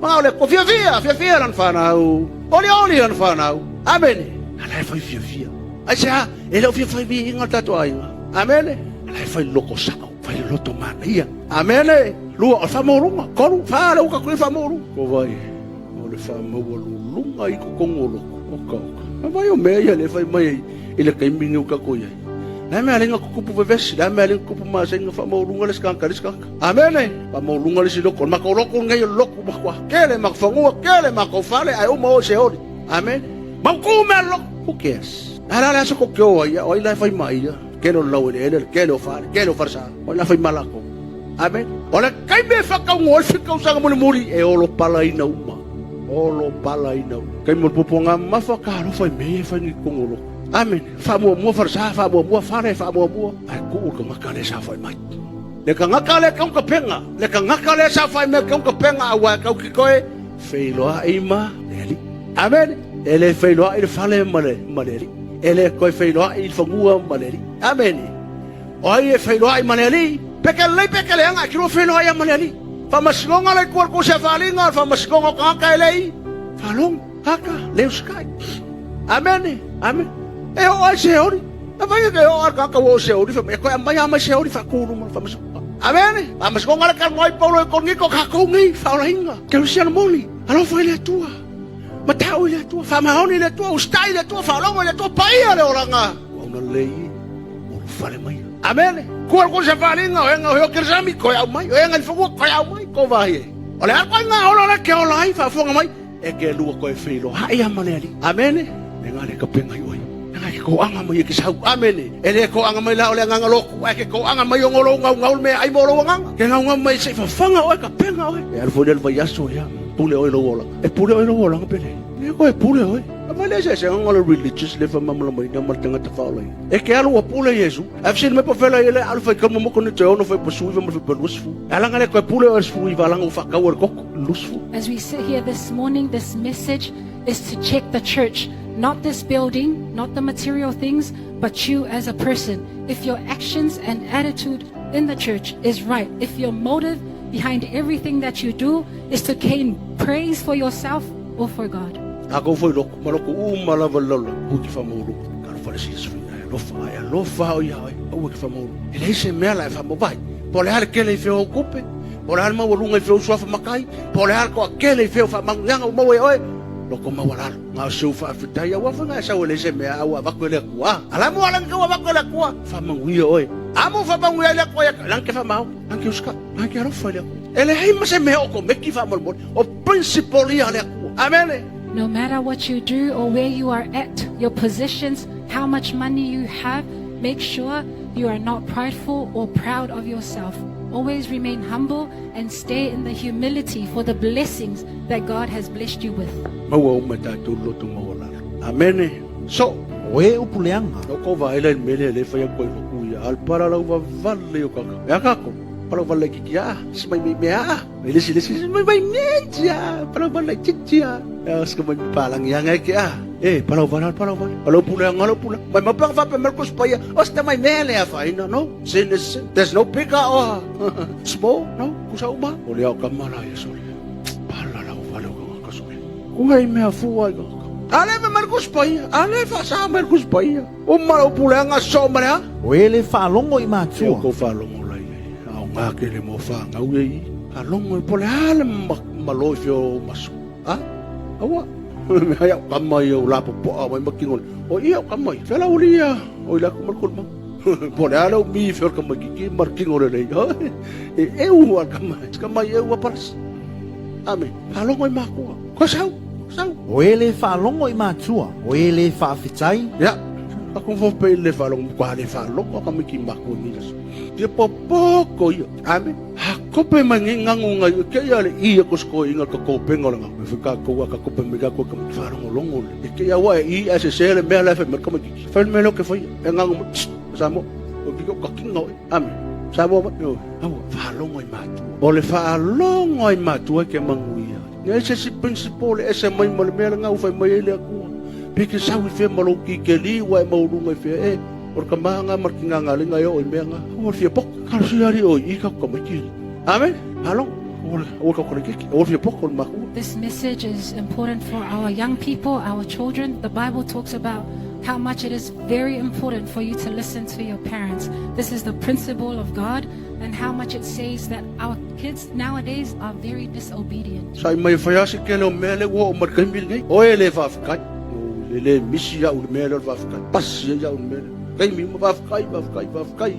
Manao le Atua, fiafia, fiafia lana fanau. Olioli lana fanau. Amene. A la e fai fiafia. Aisea? E le o fia fai viiga le tatou aiga. Amene. A la e fai loko sao. Fai le loto manaia. Amene. Lua, o le faamaualuga. Tolu, fa le uka kuli faamaualuga. Ko vai, o le faamaualuluga i totonu o loko. Oka, oka. A vai o mea ia le fai mai i le taimi ni uka ko iai. Le a mea lenga kukupu vevesi, le a mea lenga kukupu masenga faamaualuga le sikaka, le sikaka. Amene. Faamaualuga le isi loko. O le matou loko lenei o le lotu matua. Kele matou fanua, kele matou fale, ae uma o i Seoli. Amene. Mautu mea le lotu. Who cares? A la le aso ko ke o ai, o ai la e fai mai ia. Kele o le laueleele, le kele o fale, kele o falesa. O ai la fai ma latou. Amene. O le taimi e whakaungo ai le tausaga mulimuli, e olo palaina uma. Olo palaina uma. Taimi o le puapuaga mamafa, ka alofa i mea ia e fai nei i totonu o lotu. Amene. Faamuamua falesa, faamuamua fale, faamuamua. Ae tuu le tagata lea e saofai mai. Le tagata lea e taukapenga, le tagata lea e saofai mai e taukapenga, aua e tau ki koe, feiloai ma le Alii. Amene. E le feiloai le fale ma le, ma le Alii. E le koe feiloai le fanua ma le Alii. Amene. O ai e feiloai ma le Alii? Pe ke lelei pe ke leaga, e te lua feiloai lava ma le Alii. Faamasinoga le Atua i le tou seafaliga, o le faamasinoga o tagata e le i faalogo. Haka, le usikai. Amene. Amene. E o ai se ori. A vai ke o ka ka o se ori fa me ko mai a mai se ori fa kulu mo fa maso. Amene. A mas ko ngala ka moi paulo ko ni ko ka ko ngi fa ola inga. Ke si ala moli. Alo fa ile tua. Matau ile tua fa maoni ile tua ustai ile tua fa longo ile tua paia le oranga. Wa una lei o fale mai. Amene. Kua ko se falinga o enga o kersami ko au mai. O enga ni ko au mai ko vai. O le ar ko inga ola le ke ola ai fa fonga mai. E ke lua koe whiro. Hai a male ali. Amene. Me ngā le ka penga i oi. Nga ke ko anga mai e ke sau. Amene. E le ko anga mai la o le nganga loku. Ai ke ko anga mai o ngolo ngau ngau me ai mo lo nganga. Ke ngau ngau mai se whawhanga oe ka penga oe. E aru fo vai aso ia. Pule oe lo ola. E pule oe lo ola pele. Ne ko e pule oe. A mai le se se ngolo religious le fa mamala mai na mal tanga ta faola. E ke alu a pule Yesu. A fsili me pofela ele alu fai kama moko ni te ono fai pasui fa mal fa lusfu. Alanga le ko e pule oe sfu i valanga u whakau o koko lusfu. As we sit here this morning, this message is to check the church, not this building, not the material things, but you as a person. If your actions and attitude in the church is right, if your motive behind everything that you do is to gain praise for yourself or for God. A ko foi loko, ma loko u ma lava lola, hu ki whamauru. Ka ro whare sia sui, ai alofa, ai alofa o ia oi, au ki whamauru. E lei se mea la e whamawai. Po le hale kele i whio kupe, po le hale maua lunga i whio suafa makai, po le hale koa kele i whio whamangu o maua e oe, loko maua lalo. Ngā o seu whaawhitai, au awha ngā sau e lei se mea au a vaku e le kua. Ala mua langi kau a vaku e le kua, whamangu ia oe. Amo whamangu ia le kua ia, langi ke whamau, langi ke uska, langi ke alofa i le kua. E le hei ma se mea o ko meki whamolomole, o principle ia le kua. Amene. No matter what you do or where you are at, your positions, how much money you have, make sure you are not prideful or proud of yourself. Always remain humble and stay in the humility for the blessings that God has blessed you with. Maua o mai tātou loto maua lalo. Amene. So, O e upuleanga. o ko vaela i mele le whai koe loku ia. Al para lau vavale o kaka. Ea kako. Para vale ki kia. Si mai mai mea. Mai lesi lesi si mai mai mea tia. Para vale titia. Ea ska mai palangi anga ke a. E, para vale, para vale. Para puleanga, lau pule. Mai mapanga fape melkos paia. Osta mai mea le a whaina, no? Sin is sin. There's no bigger or small, no? Kusa uma. O le au kamala ia sole. Pala lau vale o kanga kasole. Kunga i mea fua i kanga. Ale me Marcus Paia, ale fa sa Marcus Paia. O mara o puleanga so mara. O e le whaalongo i E o mātua. ko whalongo lai e. Au ngā ke le mo wha ngau e i. A longo e pole ale ma, ma loi whio o maso. A? Aua. Me hai au kamai au lapo poa mai makingone. O ia au kamai. Whela uli ia. O i laku markul ma. Pole ale o mi whio kamai kiki markingone nei. E e u al kamai. Kamai e ua paras. Ame. Whalongo i mākua. Ko sau. Sau. O e le whaalongo i mātua. O e le whaawhitai. Ya, ako fo pe le whalongo kwa le whalongo ka miki mako ni las. Ia popoko ia. Ame. Ha kope mai ngi ngangu ngai ke ia le ia ko sko inga ka kope ngola nga. Me ka ko ka kope me ka ko ka whalongo longo le. E ke ia wa i a se se le mea le fe me ka miki. Fe me lo ke foi e ngangu mo. Sa mo. O ki ko ka kinga oi. Ame. Sa mo yo. Au whalongo i matua. O le whalongo i matua ke mangu ia. Ne se si principle e se mai mo le mea le ngau fai mai e le akua. Pe ke sau i whea malo ki ke li wa e maurunga i whea e. O ka maha ngā marki ngā ngā linga e o i mea ngā. O whia poko. Ka si ari o i ka ka mai ki. Amen. Halo. O ka kore kiki. O whia poko o le makua. This message is important for our young people, our children. The Bible talks about how much it is very important for you to listen to your parents. This is the principle of God and how much it says that our kids nowadays are very disobedient. Sai mai whai ase ke leo mea le ua o markai mil nei. O e le whawhikai. O le le misi au le mea le whawhikai. Pasi e au le mea le. Kei mi uma whawhikai, whawhikai, whawhikai.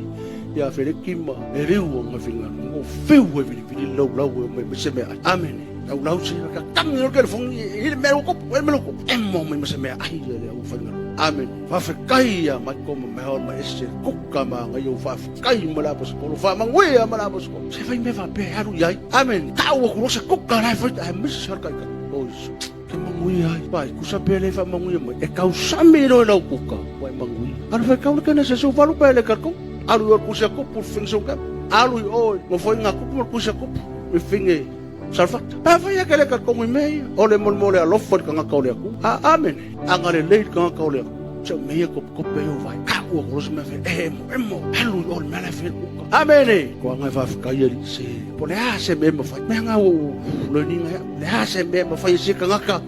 Ia where kima. E riu o ngā whinga. Ngo whiu e vili vili lau lau e mai mese mea ai. Amene. Lau lau se ka tangi o ke le fongi. I le mea o kopu, e mea o kopu. E mo mai mese mea ai le le au whainga. Amen. Whawhikai ia mai ko ma mea o ma ese kuka ma ngai o whawhikai ma la paskolo. Whamanguia ma la paskolo. Se whai me whape haru iai. Amen. Tau o kuro se kuka lai whai. Ai misi har kai kai. O isu. Ke manguia ai. Pai, kusa pele wha manguia mai. E kau sami roi lau kuka. Wai manguia. Aru whai kau le kena se so valu pele karko. Aru i kusa kupu whing so kap. Aru i oi. Mo whai ngā kupu ma kusa kupu. Me whinge. Salfata. Pa whai ake le karko ngui mei. O le mole mole alofa i ka ngaka o le aku. A amen. Anga le lei ka ngaka o le aku. Sa mea ko ko pe o vai. Ka ua ko rosa mea whai. E mo, e mo. Halu i o le mea lai whai kuka. Amene. Ko anga e whawhikai e se. Po le a se me mawhai. Mea ngā o learning ai. Le a se me mawhai se ka ngaka.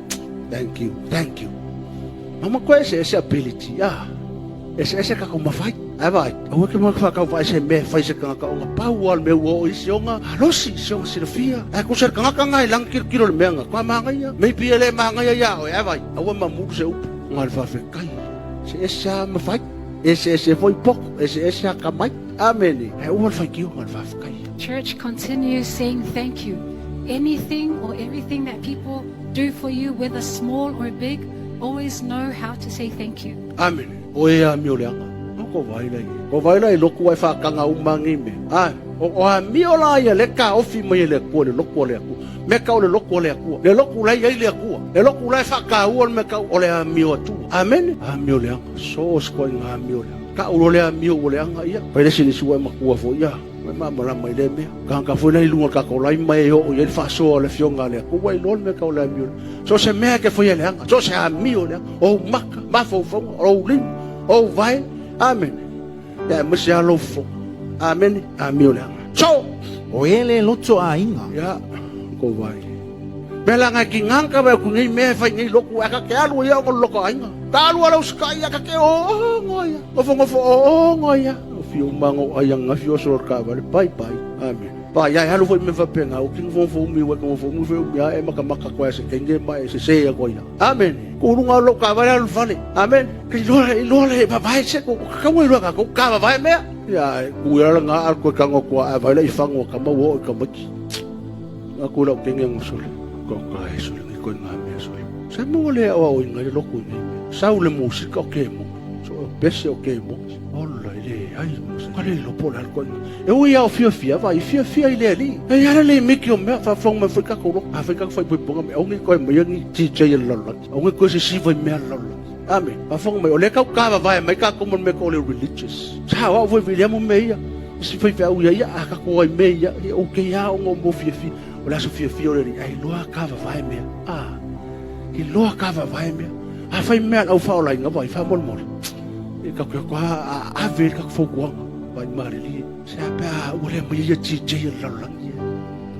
Thank you, thank you. Mama koe se se ability. Ah. Eseese ka kou mafai. Ae vaai, aua e ke whakau vaai se mea e fai se kangaka onga pau a le mea ua oo i se onga alosi, se onga silafia. Ae kusa le kangaka nga e lagi kilokilo le mea nga koa mangaia. Maybe e le mangaia ia oe, ae vaai, aua mamulu se upu. Nga le whawhekai, se ese a mawhai, ese ese foi poko, ese ese a kamai. Amene. Ae ua le whaitio nga le whawhekai. Church, continue saying thank you. Anything or everything that people do for you, whether small or big, always know how to say thank you. Amene. O e amio leaga. O ko vai la ia. Ko vai la i loku ai whakanga umangi me. Ai, o, o amio la ia le ka ofi mai e le akua, le loku o le akua. Me ka o le loku o le akua. Le loku la ia i le akua. Le loku la e whakaua le me ka o le amio atua. Amene. Amio leaga. So o skoa i ngā amio leaga. Ka ulo le amio o leaga ia. Pai le sini sua e makua fo ia. Mai ma malama i le mea. Ka ka foi la i lunga ka ko lai mai e o i le whasoa le fionga le akua i lo le me ka o le amio. So se mea ke foi e leaga. So se amio leaga. O maka, mafaufauga, o lima, o vai. Amen. Ia e mese alo fo. Amen. Amio leaga. So, O e le loto aiga. Ia, ko vai. Pela ngai ki ngangka vai ku nei mea fai nei loku aka ke alu ia o loko ainga. Ta alu ala uskai aka ke o o ngoia. Ngofo ngofo o o ngoia. O fio mango ai anga fio so ka vale pai pai. Amen. Pa ia alu foi me fa penga o ki ngofo ngofo mi wa ngofo mi fe mi e maka maka ko se kenge ma e se se ya ko ia. Amen. Ku runga lo ka vale alu fale. Amen. Ki lo le lo le pa vai se ko ka wa lo ka ko ka vai mea. Ia ku ia nga al ko ka ngo ko a vai le i fango ka ma wo ka maki. Aku lau kenge ngosole. Ko ka e sole ngi ko ngā mea sole. Sa mo le o o inga le loku nei. Sau le musika o ke mo. So o pese o ke mo. Ola i le ai mo. Ka le lopo la ko. E ui au fia fia vai fia fia i le ali. E ara le miki o mea fa fong me fai ka ko. A fai ka fai pui ponga me ongi ko me ngi DJ le lolo. Ongi ko se si vai mea lolo. Amen. Fa fong me o le kau ka vai mai ka ko mo me ko le religious. Sa wa voi William me ia. Si fai fai au ia ia a ka ko ai me ia e o ke ia o mo fia fia. O le aso fia fia o le ai loa ka vai mea. A i loa ka vai mea. A fai mea au fa o la inga vai fa mol mol. E ka ko a a ve ka fo kuanga vai marili. Se a pa o le me ia DJ la la.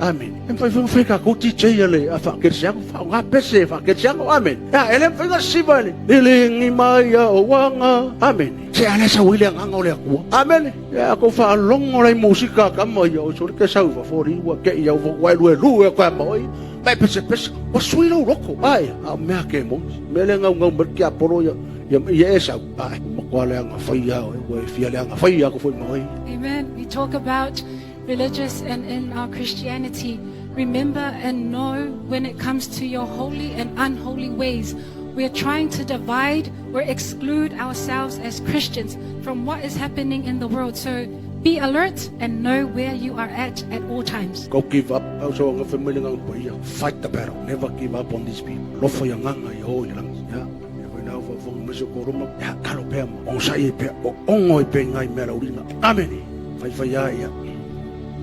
Amen. E fai fai fai ka ko DJ le a fa ke siang fa nga pese fa ke siang amen. Ya ele fai nga siva le. Le ngi mai ya o wanga. Amen. Se ala sa wile nga ngole akua. Amen. Ya ko fa longo lai musika ka mo yo so ke sau fa fori wa ke ya wa wa lu lu e ka mo i. Pai pese pese o sui lo roko. Ai a mea ke mo. Mele ngau ngau mer kia poro ya ya ya e sau. Ai mo ko le nga fai ya o e fia le nga fai ya ko foi mo i. Amen. We talk about religious and in our Christianity. Remember and know when it comes to your holy and unholy ways. We are trying to divide or exclude ourselves as Christians from what is happening in the world. So be alert and know where you are at all times. Go give up. Also, ang family ngang pa iya. Fight the battle. Never give up on these people. Lofo ya nganga ya ho ya lang. Ya. Ya foi na fa fong meso ko roma. Ya kalo pe mo. Ong sa i pe o ongo i pe ngai mera urina. Amen. Fai fai ya ya.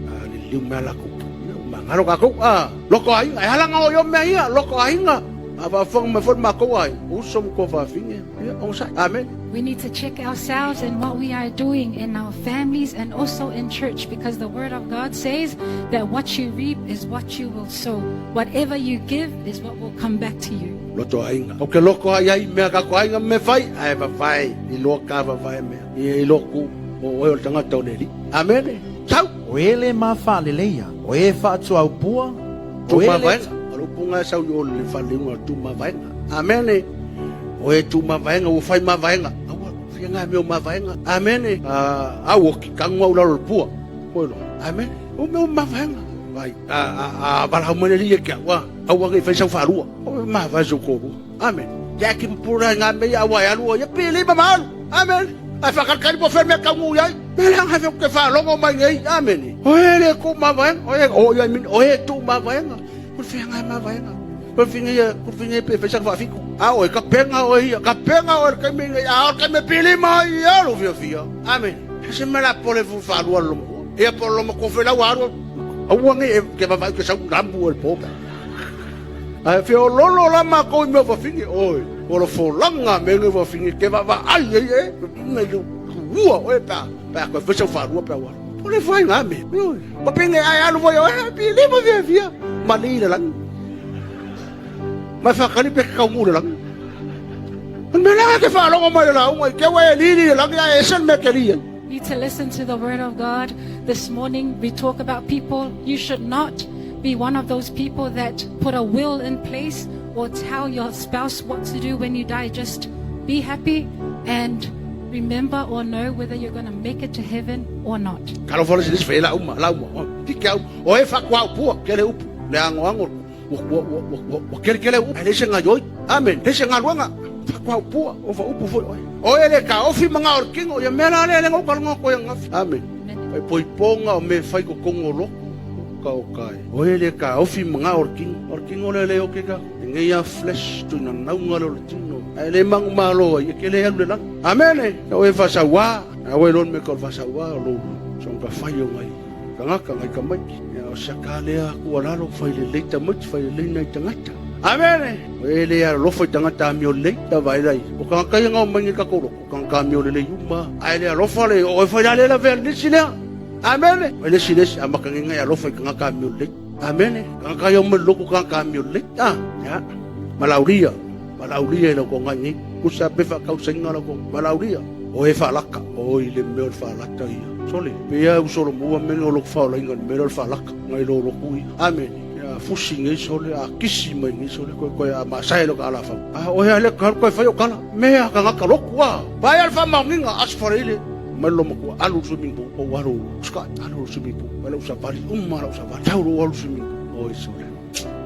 A li liu mea la ko. Ma ngaro ka ko. A loko ai. Ai hala ngao yo mea ia. Loko ai nga. A fa fong me fon ma ko ai. Uso mo ko fa finge. Ya ong sa. Amen. We need to check ourselves and what we are doing in our families and also in church, because the word of God says that what you reap is what you will sow. Whatever you give is what will come back to you. Loto ainga. O ke loko ai ai mea ka ko ainga me fai. Ai va fai. I loa ka va vai mea. I loku o oe o le tangata o le li. Amen. Sau. O e le mawhaleleia. O e whaatua au pua. O e Tuma le... vaenga. O le upunga e sau i o le whaleunga tuma vaenga. Amen. O e tuma vaenga, o whai ma vaenga. Aua, whia ngā meo ma vaenga. Amen. Au o ki kangua ula le pua. Koe loa. Amen. O meo ma vaenga. Vai, a wala hau mene lia kia. Wa, au ange whai sau wharua. O ma vai sau kōrua. Amen. Kia ki pupura ngā mea aua e alua. Ia pili ma maalu. Amen. Ai whakarkari po whenmea kaungu iai. Mele anga hei ke whalongo mai nei. Amen. O e le ko ma vaenga. O e, o ia min, o e tū ma vaenga. Ko whia ngā ma vaenga. Ko whia ia, ko whia pe whaisa whawhiku. A o e ka penga o ia, ka penga o e kai me nei, a o kai me pili mai ia lo whia whia. Amen. Se mela pole fu whalua lomo. Ia po lomo ko whela waru. Aua nge e ke vavai ke sau rambu o le pōka. Ai whia o lolo la ma ko i mea wawhingi. Oi, o lo fōlanga me nge wawhingi ke vava ai e e. Ngai lu ua o e pā. Pā koe whesa whalua pā waru. O le whai ngā me. Oi. Pa penge ai alu voi o e pili ma whia whia. Ma li le langi. Mai whakari pe kau ngū le langi. Me la E ke whaalongo mai le launga i ke ua e lili e langi a e ese le mea ke li ai. Need to listen to the word of God. This morning we talk about people. You should not be one of those people that put a will in place or tell your spouse what to do when you die. Just be happy and remember or know whether you're going to make it to heaven or not. Kalo fole se lisi la uma, la uma. Ti ke au, o e fa kwa pua, kele upu, le ango ango, ua ua ua ua ua kele kele upu. Le se ngaioi. Amen. Le se ngaluanga. Fa kwa pua, o fa upu foi oe. O e le ka ofi manga o kingo, ia mea la le le ngau kalongo ko ia ngafi. Amen. Fai poi ponga o me fai ko kongo loko ka o kai. O e le ka ofi manga o kingo. O kingo le le o ke ka. E ngei a flesh tu na naunga le o le tino. Ai le mangu malo ai, e ke le alu le langa. Amen. E o e fa saua. A oe lon me ka o le faasauā o lou soga fai o ngai tagata ngai tamaiti. Ia o se ka lea tuualalo fai lelei tamaiti, fai lelei nai tagata. Amene! O e le alolofa i tagata amio lelei, ia vaai lai. O tagata ia na omai nei i tatou lotu, o tagata amio lelei uma. Ae le alofa le, o e fai la le lavea le nisi lea. Amene! O le isi le isi, amata nei ngai alofa i tagata amio lelei. Amene! Tagata ia omai i le lotu, tagata amio lelei. Ah, ia. Malaulia. Malaulia i lau togai nei. Kusa pe faatausaina lau togai. Malaulia. O e faalata. Oi le mea o le faalata ia. Sole, pe ia u solomua mea o loku faolaina le mea o le faalata. Ngai lo loku ia. Amen. A fusi nei sole, a kisi mai nei sole, koe koe a maasae lo ka alafau. A oe a le ka koe fai o kala. Mea kangaka loku a. Vai al whamaonginga, as whareile. Mai lo maku alu swimming pool. O alu, sky, alu swimming pool. Mai lau savali, uma lau savali. Tau lo alu swimming pool. Oi sole.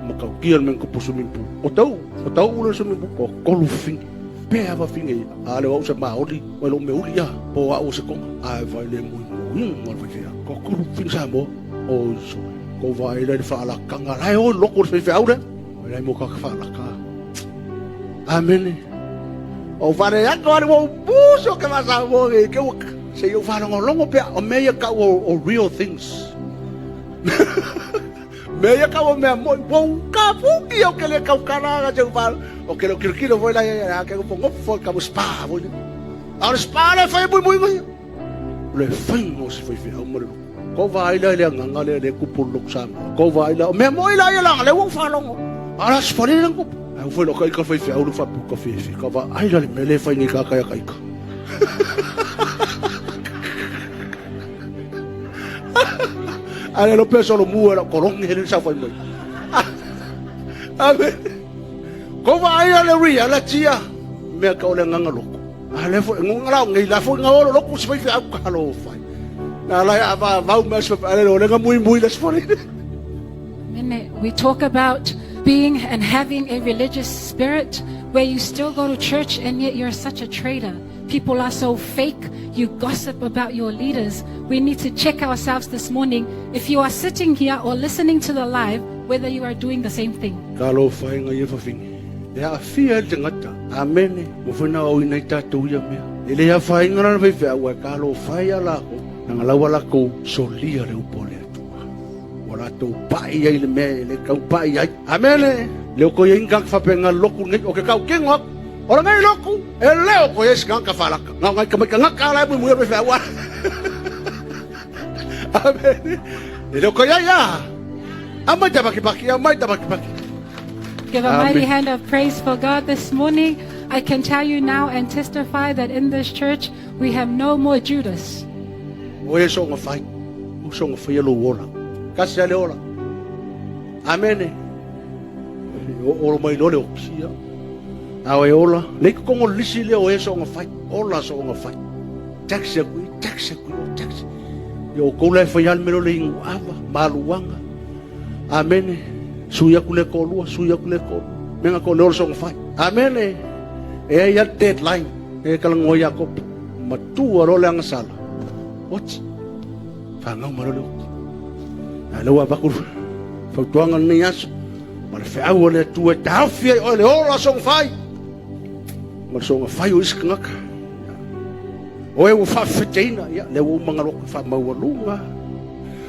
Makaukia le mea kupu swimming pool. O tau, o tau ule swimming pool. Ko kolu fingi. Pe ava fingi ia. A le wau se maoli, mai lo me uli ia. Po a o se konga. A e vai le mui mui ngol vai fea. Ko kolu fingi sa mo. O iso. Ko vai le whaalakanga. Lai o loko le whai le. Mai lai mo ka whaalaka. Amene. O whare ako ale wo buso ke wasa mo ke ke se yo whalongolongo pea o mea ia kau o real things. Mea ia kau o mea moi, wou ka puki o ke le kau kala ga teu pal. O ke le kilo kilo foi la ya ke ko ngop foi ka spa foi. A o spa le foi mui mui mui. Le fai ngo se foi foi au mo le. Ko vai la le nganga le le kupu lok sa. Ko vai la mea moi la ia la le wou fa longo. A la spa le kupu. Au foi lo kai ka foi foi au lu fa pu ka fi fi ka va ai la le mele fai ni ka ka ya kai ka. Ale lo peso lo mua la kolongi hele sa fai mai. Ame. Ko va ai ale ria la tia mea ka ole nganga loko. Ale fo ngonga la ngai la fo nga olo loko se fai fi au ka lo fai. Na la ya va vau me se ale lo lenga mui mui la se fai. Amen. We talk about being and having a religious spirit where you still go to church and yet you're such a traitor. People are so fake. You gossip about your leaders. We need to check ourselves this morning. If you are sitting here or listening to the live, whether you are doing the same thing. Ka lo fai nga ia fafine. E a fia e te ngata. Amene. Mo whena o ina i tātou ia mea. E le a whai ngā rana whai whea ka lo whai a lako. Nanga lawa lako solia le upo le atua. Ua latou paʻi ai le mea e le kau paʻi ai. Amene. Le o ko ia inga ka whape ngā loku nei o ke kau kingo aku. O le ngai loku, e leo ko ia sika ka whalaka. Ngā ngai ka mai ka ngaka ala e mui mui e whea ua. Amene. E leo ko ia ia. A mai tabaki paki, a mai tabaki paki. Give a mighty hand of praise for God this morning. I can tell you now and testify that in this church we have no more Judas. O e so nga whai. O so nga whai lo ola. Kasi ale ola. Amene. O olo mai lo le o kia. A o e ola. Nei ko kongo lisi le o e so nga whai. Ola so nga whai. Taxi aku i, taxi aku i, o taxi. Yo kou lai whai al melo le ingu ava, maluanga. Amene. Sui aku le kolua, sui aku le kolua. Menga ko le ola so nga whai. Amene. E ai al deadline. E kalangoa ia kopu. Matua lo le angasala. Oti. Whangau ma lo le oti. A le ua vaku fautuanga lenei aso. Ma le feau o le Atua e taofi ai oe le ola soga fai. Ma le soga fai o isi kangaka. O e ua faafefeteina, ia, le ua umanga loku faamaualuga.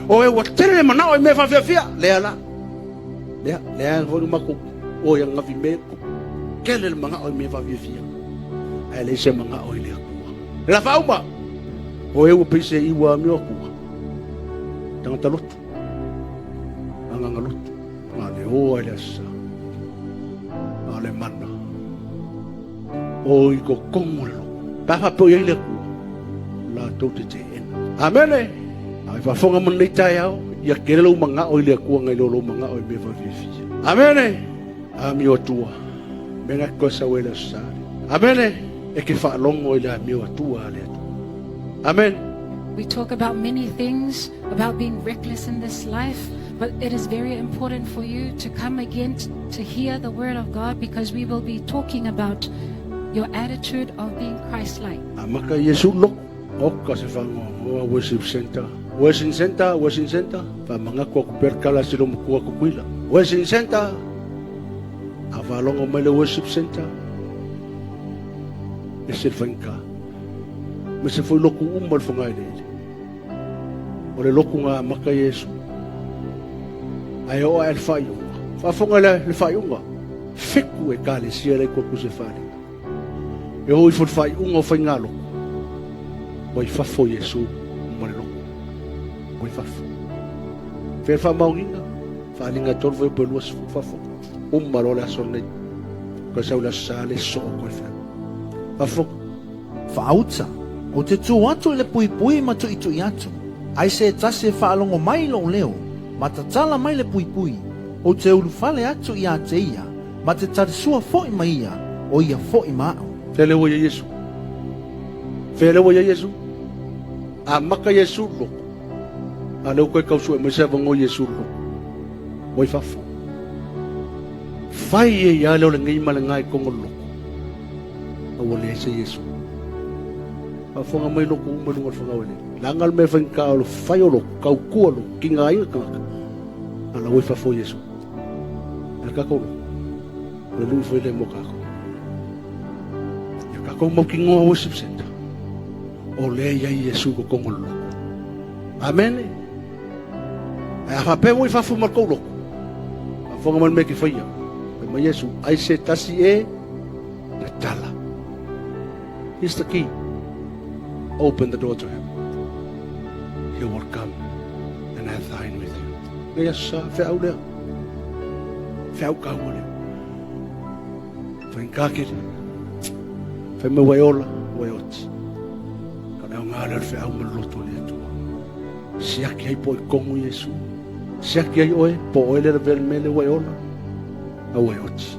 O e ua tele le manao i mea faafiafia, lea la. Lea, lea foi le matou o ia ngavi me ku. Kele le mangao i mea faafiafia. Ae le se mangao i le Atua. Le la faauma. O e ua peise i ua amio akua. Tangata lotu. Anganga lotu. Ngā le oa i le asa. Ngā le mana. O i kokogo o le loku. Pe a faapea o i ai le Atua, latou te teena. Amene! A i faafofoga mai lenei taeao, ia tele lou manao i le Atua nai lo lou manao i mea faafiafia. Amene! Amio Atua, mea na toe sau ai le Aso Sa. Amene! E te faalogo i le amio Atua a le Atua. Amen. We talk about many things about being reckless in this life, but it is very important for you to come again to hear the word of God because we will be talking about your attitude of being Christ-like. Amata Iesu loku. Oka se faanoanoa Worship Center. Worship Center, Worship Center. Faamanatu atu pea le tala a si lou matua Tutuila. Worship Center. A faalogo mai le Worship Center. Ese le faigata. Ma se foi loku uma le fogaeleele. O le loku na amata Iesu. Ae oo ae le faaiuga. Faafofoga le faaiuga. 7 ekalesia la i tua atu se faaaliga. E oo ifo le faaiuga o faigalotu. Ua i fafo Iesu ma le loku. Ua i fafo. Fea le faamaoniga. Faaaliga 3 fuaiupu e 20 fafo. Uma loa le aso lenei. Toe sau le Aso Sa le soo koe feau. Faafofoga. Faauta, ou te tu atu i le puipui ma tuʻituʻi atu, ai se tasi e faalogo mai i lou leo, ma tatala mai le puipui, ou te ulufale atu iā te ia, ma te talisua foʻi ma ia, o ia foʻi ma aʻu. Fea lea ua i ai Iesu? Fea lea ua i ai Iesu? Amata Iesu le lotu. A lea ua toe tau sue mai se avanoa Iesu le lotu. Ua i fafo. Fai e ia lea o lenei ma lena i totonu o le lotu. A ua leai se Iesu. Faafofoga mai lotu uma i luga o le fagauelele. Leaga le mea faigata o le fai o lotu, tautua lotu, tigaina tagata. A la ua i fafo Iesu. A le tatou lotu. O le lui foi lea mo tatou. Ia tatou mautinoa worship center. O lea i ai Iesu i totonu o le lotu. Amene. Ae a faapea ua i fafo ma le tou lotu. Faafofoga mai le mea e te faia. Fai mai Iesu, ai se tasi e tatala. Here's the key. Open the door to him. He will come and have thine with you. Nei aso sa, feau lea. Feau kaua lea. Whainga kere. Whai mai wai ola, wai oti. Ka leo ngā leo feau ma le loto le Atua. Siaki ai po i kongu Iesu. Siaki ai oe, po oe le lavea le mele wai ola, a wai oti.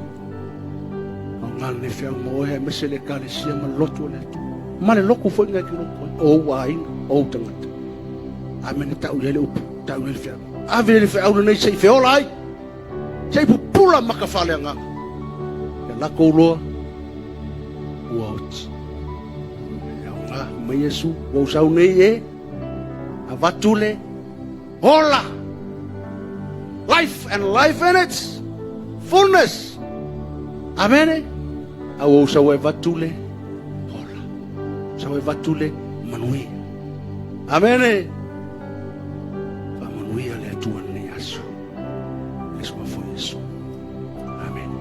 Au ngā le feau ma oe, aemaise le ekalesia ma le loto o le Atua. Ma le loku foi ngai ki loko ai. O ou aiga, o ou tagata. Amene tau i ai le upu, tau i ai le feau. Ave le feau lenei se i feola ai. Se i pupula maka faaleagaga. Ia lakou loa, ua oti. E aoga mai Iesu, ua ou sau nei e avatu le ola. Life and life in its fullness. Amene. A ua ou sau e avatu le ola. Sau e avatu le manuia. Amene. Faamanuia le Atua lenei aso. Le suafa o Iesu. Amene.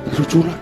Tatou tula.